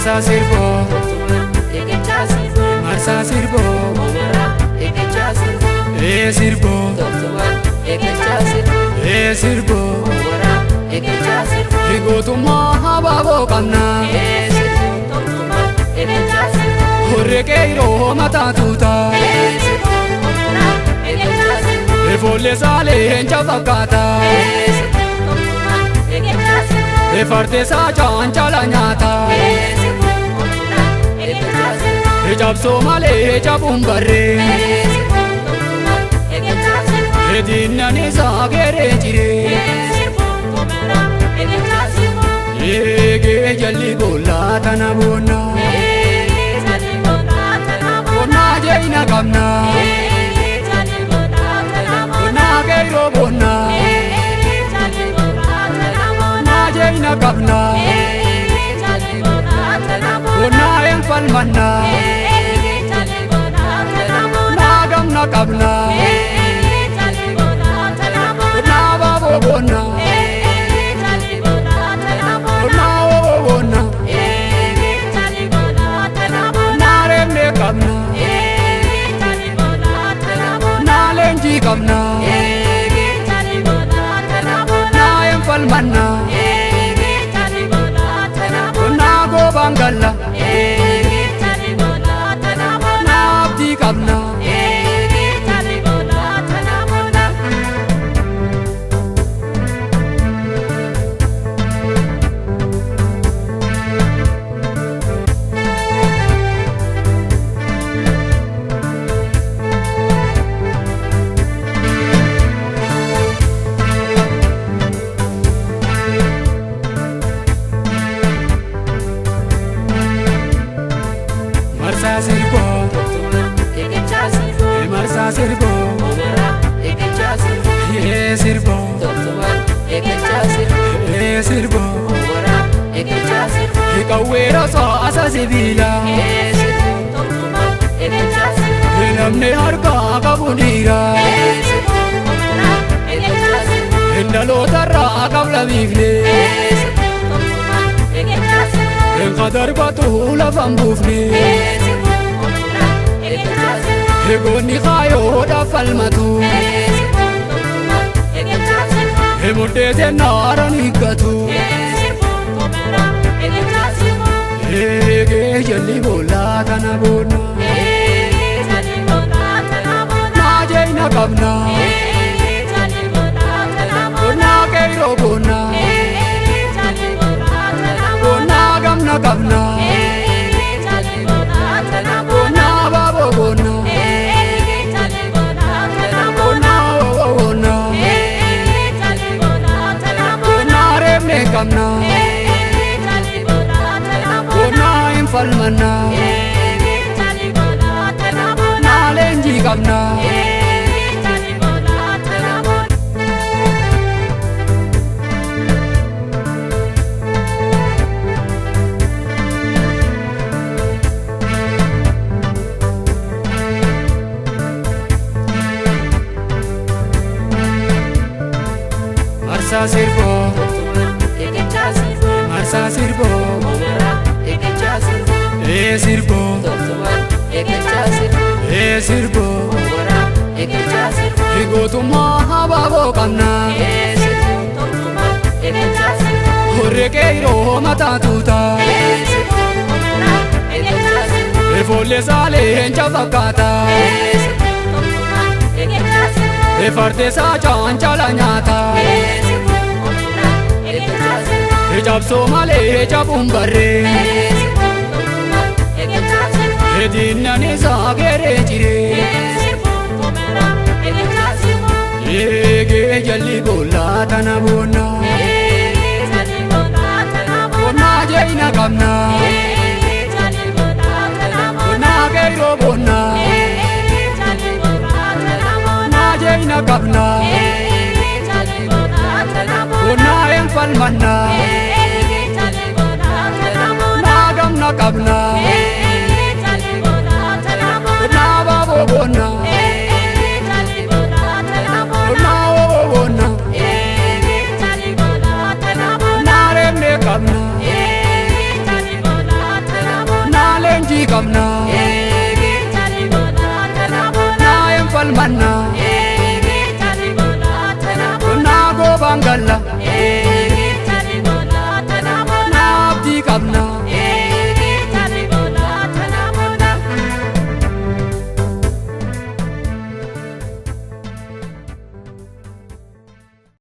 Marsaa sirboo, marsaa sirboo, ee sirboo, ee sirboo, gootummaa habaaboo qabna. Horree qeerroo mataa tuuta. Ifoollee saalee leenca fakkaata. Fardi isaa caancala nyaata. Cabsoo malee cabuun barree. Diinnan isaa geeree jiree. Eegee jalli boollaa tana boonna. Boonnaa jeena qabna. Boonnaa qeerroo boonna. Boonnaa jeena qabna. Boonnaa een falmanna. Boonnaa gamna qabna. Boonnaa baaboo boonna. Boonnaa ooboo boonna. Boonnaa reemnee qabna. Boonnaa leenjii qabna. Boonnaa een falmanna. Boonnaa goobaan galla. Boonnaa abdii qabna. Marsaa sirboo, marsaa sirboo, ee sirboo, ee sirboo, qawwee rasaasa sibiila. Namni harkaa qabu dhiira. Dhalootarraa qabla biifne. Ka darbatu lafan buufne. Goonni kaayoodhaaf falmatu. Murtee seennaaraan hiikkatu. Eegee jalli boollaa tana boonna. Naa jeena qabna. Boonnaa qeerroo boonna. Boonnaa gamna qabna. Boonnaa baaboo boonna. Boonnaa ooboo boonna. Boonnaa reemnee qabna. Boonnaa hin falmanna. Boonnaa leenjii qabna. Marsaa sirboo, marsaa sirboo, ee sirboo, ee sirboo, gootummaa habaaboo qabna. Horree qeerroo mataa tuuta. Ifoollee saalee leenca fakkaata. Fardi isaa caancala nyaata. Cabsoo malee cabuun barree. Diinnan isaa geeree jiree. Eegee jalli boollaa tana boonna. Boonnaa jeena qabna. Boonnaa qeerroo boonna. Boonnaa jeena qabna. Boonnaa een falmanna. Boonnaa gamna qabna.